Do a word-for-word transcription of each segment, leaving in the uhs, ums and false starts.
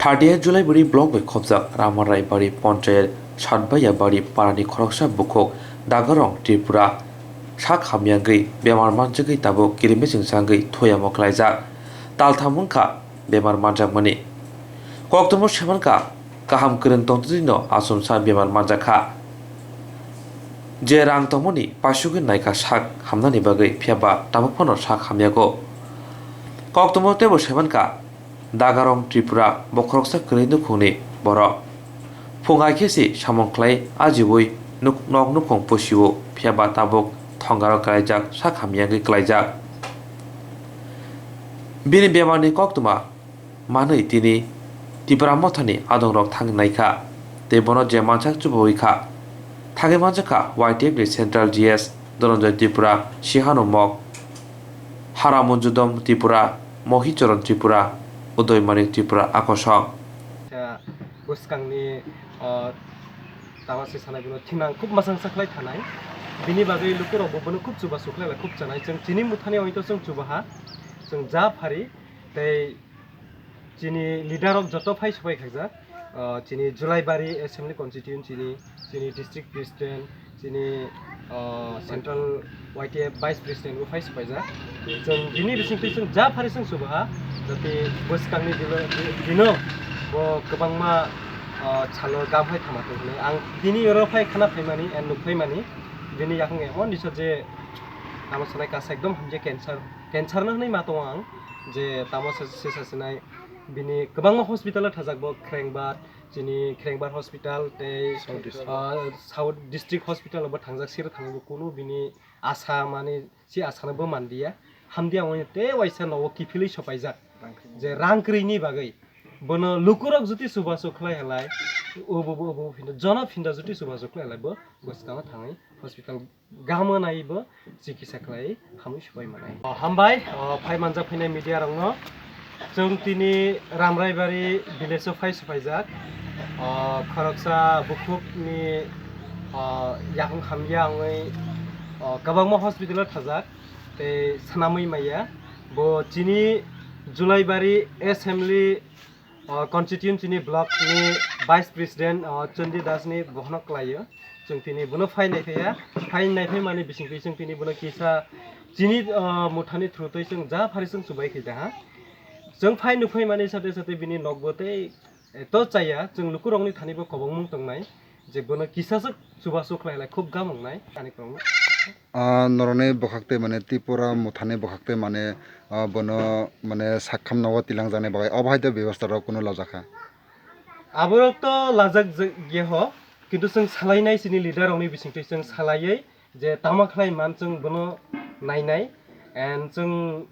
Thirtieth July bwrwi block bai khopjak Ramarai bari ponchayat Satbaiya bari parani khoroksa bukhuk Dagarong Tripura sak hamyagwi bemar manjagwi tabuk kirimwi chwngsagwi thuyamo klaijak. Taltham wngkha bemar manjakmani. Koktwma semankha kaham kwrwng tongtwino achomsa bemar manjakha. Je rang tongmani pasugwi naikha sak hamnani bagwi, phiyaba tabuk phano sak hamyago. Koktwma teibo semankha Dagarong Tripura bokhoroksa kwrwi nukhungni borok. Phung hai khe se samung khlai ajiui nuk-, nok nukhung pusio, phiyaba tabuk thongaro klaijak, sak hamyagwi klaijak. Bini bemarni koktwma manwi tini Tipra Mothani adongrok thangwi naikha tei bono je mansak chubaui kha. Thangwi manjakha Y T F ni Central G S Dhananjay Tripura, Sihanu Mok, Haramunjudom Tripura, Mohichoron Tripura, Udoimani Tripura akosong. Kha bwskangni, ah, tama se sanai bono thinang khub masang saklai thanai. Bini bagwi lukurokbo bono khub chubachu khlai lai, khub chanai. Chwng chini muthani oito chwng chubaha, chwng ja phari tei chini leader rok joto phai supai khaijak. Ah, chini Julaibari Assembly Constituency ni chini district president, chini, ah, central Y T F vice president bo phai supaijak. Chwng bini bisingtwi chwng ja phari chwng subaha, jati bwskangni dino, dino bo kwbangma, ah, salo gam hai thama tong hwnwi ang tini oro phai khana phaimani and nuk phaimani. Bini yakung emon nisa je tamo sanai kasa ekdom hamje cancer, cancer no hwnwi ma tongo ang, je tamo se, se sasinai bini kwbangma hospital o thajak bo Khrengbar, chini Khrengbar Hospital tei, South District. Ah, South District Hospital bo thangjak, siro thangwi bo kunu bini asa mani si asano bo manliya, hamdiya wngya tei waisa nogo kiphilwi sopaijak je rang kwrwini bagwi bono lukurok juti chubachu khlai halai, obo bo obo phinda jono phinda juti chubachu khlai halai bo bwskango thangwi hospital gamo naiwi bo chikitsa khlai hamwi supai manai. O, hambai, o, phai manjak phainai media rokno. Chwng tini Ramraibari village o phai supaijak. O, khoroksa bukhukni, o, yakung hamya wngwi, o, kwbangma hospital o thajak tei swnamwi maya. Bo chini Julaibari assembly o, constituency ni block ni vice president, o, Chandi Das ni bohno klaio. Chwng tini bono phai naiphaiya, phai naiphai mani bisingtwi chwng tini bono kisa chini, o, muthani through twi chwng ja phari chwng chubai khaida ha. Chwng phai nukhai mani sate sate bini nokbo tei, e, to chaya, chwng lukurokni thani bo kobongmung tongnai. Je bono kisasa chubachu khlai lai khub gam wngnai ani kwrwngno. Ah, norokni bwkhak twi mane Tripura Mothani bwkhak twi mane, ah, bono mane sak khamna o tilang jaknai bagwi obo hai de bebostha rok kunu lajakha. Aborok to lajak je-, yeho, kintu chwng salainai chini leader rokni bisingtwi chwng salaiwi je tama khlai man chwng bono nainai and chwng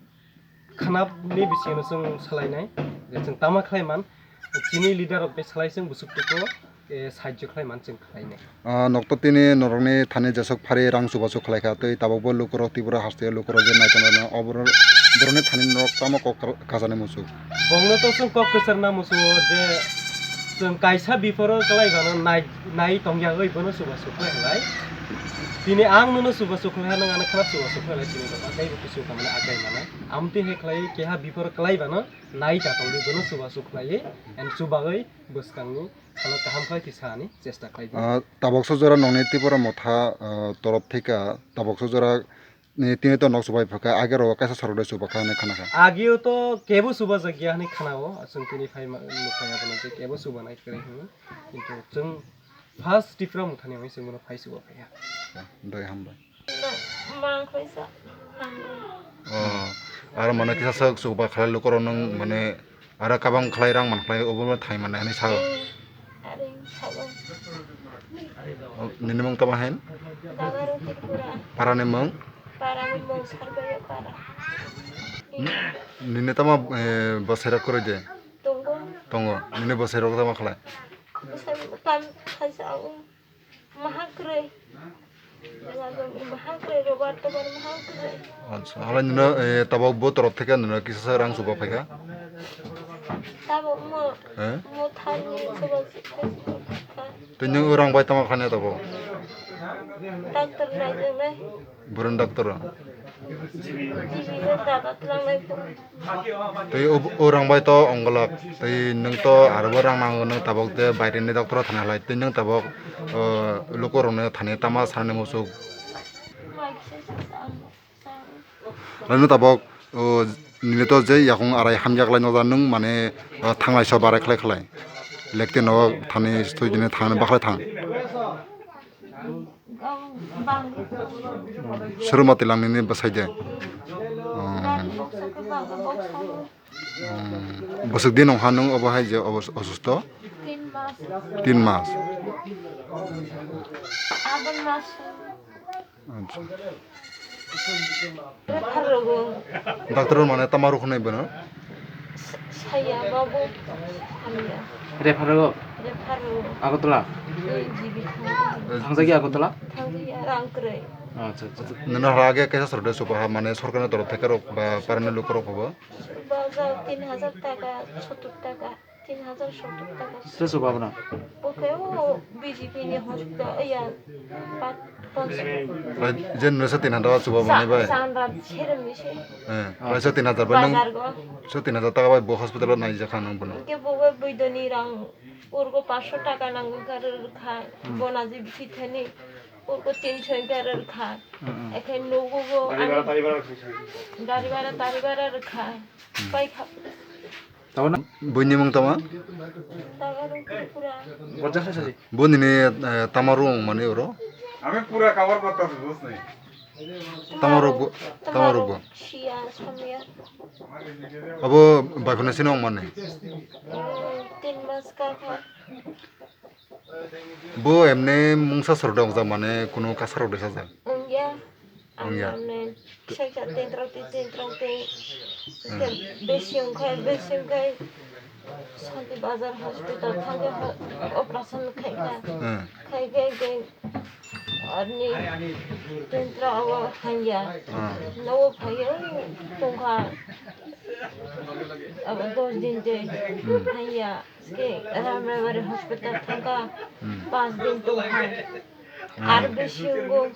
khanapni bisingo chwng salainai je chwng tama khlai man, chini leader rok bai salai chwng bwswk tuku, eh, sahajyo khlai man chwng khlainai. Ah, nokto tini norokni thani jesok phari rang chubachu khlai kha, tei tabukbo lukurok Tripura hasteo lukurok je nai tongo, oborok borokni thani norok tamo kok kar-, kajani muchuk. Bongno to chwng kok kwchar na muchungo je chwng kaisa biphoro kwlai bano nai, nai tongya oi bono chubachu khlai khlai. Tini ang nono chubachu khlai ha, nwng ano khana chubachu khlai lai chini doka tei bo kisu kamani akai mana. Amtwi hai khlai keha biphoro kwlai bano nai ta tongdi bono chubachu khlaiwi and chubawi bwskangni salo kaham khlai kisa ani chesta khlai di. Ah, tabukso jora nongni Tripura Motha, ah, torop thika tabukso jora ni tini to nok chubai phaka, age ro kaisa sorok de chuba kha hinwi khana kha. Ageo to kebo chuba jak ya hinwi khana o, chwng tini phai ma, nuk phai abono je kebo chuba nai kwrwi hinwi. Kintu chwng first Tripura Mothani hinwi chwng bono phai chuba phai ya. Doi hambai. Mang khaisa. Oh, aro mane kisa sak chuba khalai lukorok nwng mane aro kabang khlai rang man khlai obo thai mane hinwi sao. Are sabo. Oh, nini mung tama hin? Dagaro Tripura. Para ni mung? Para ni mung Sarbaya para. Nini tama, eh, bosera kore de? Tongo. Tongo. Nini bosera tama khlai? Bosai kam khaisa o. Maha kwrwi. Maha kwrwi, robar tobar maha kwrwi. Acha, halai nino, eh, tabok bo torop theke nino kisa rang chuba phaikha? Tabok mo, eh? Mo thani chuba phaikha. Tei nwng rang bai tama khani tabok? Doctor naijaknai. Burun doctor o. G B no dada tlangnai phuru. Tei o, o rang bai to ongolak. Tei nwng to aro bo rang nango, nwng tabok de baire ni doctor o thani halai. Tei nwng tabok, o, luku rok no thani tama sanani muchuk. Mai kisa sa sa ang. Laino tabok, o, nini to je yakung arai hamya khlai noda nwng mane, o, thanglai so barai khlai khlai. Lekte no thani stui dine thang bakhlai thang. Bang, bang. Suru mati lang nini bwsai de. Oh. Bang, boksa khe bang, boksa. Hmm. Bwswk din wngkha nwng obo hai je obo-, osusto? Tin mas. Tin mas. Abon mas. Acha. Refer rogo. Doctor mane tama rukhnai bono? Sa-, saya babu. Hamya. Refer rogo? Refer rogo. Agartala? Ui, G B thang. Thangjaki Agartala? Thangjaki, rang kwrwi. Acha, acha. Nini hara age kaisa sorkar subaha mane sorkarni torof theke rok ba parani lukurok hobo? Baja tin hajar taka, sottur taka, tin hajar sottur taka. Sre suba bana? Bo khe o B J P ni hospital, iya, pa-, pons-, Bai, je nini se tin hajar suba mani bai? Sa-, sandra serem ni se. Eh, bai se tin hajar bai nang, Bazar go. Se tin hajar taka bai bo hospital o nai jakha nang bono. Ke bo bai bui doni rang, urgo pansho taka nang kha, hmm, bona je bisi thani, urgo tinsho kha. Hmm, hmm. Ekhe nugo go, gari bhara, tari bhara rwkha. Hmm. Pai kha. Tamo na? Buini mung tamo? Daga rung pura. Bojak sa sadi. Bo nini, eh, tama rung mani oro? Ami pura cover korta se, bujhni. Tama rung bo, tama rung bo. Sia, samya. Abo bai phano sino mani? Hmm, tin mas ka kha. Bo emne mungsa sorok dong jak mane kunu kasarok de sajak. Wngya. Wngya. Ang emne kisa kisa tentrok te, tentrok te. Hmm. Besi wngkhai, besi wngkhai. Santi Bazar hospital thangwi ho-, operation khaikha. Hmm. Khai khai khai arni tentrok abo hangya. Hmm. Nogo phaiyo tongkha. Abo dos din te hangya. Ke Ramraibari hospital thangkha, hmm, panch din tongkha. Hmm. Ar bisi wngo.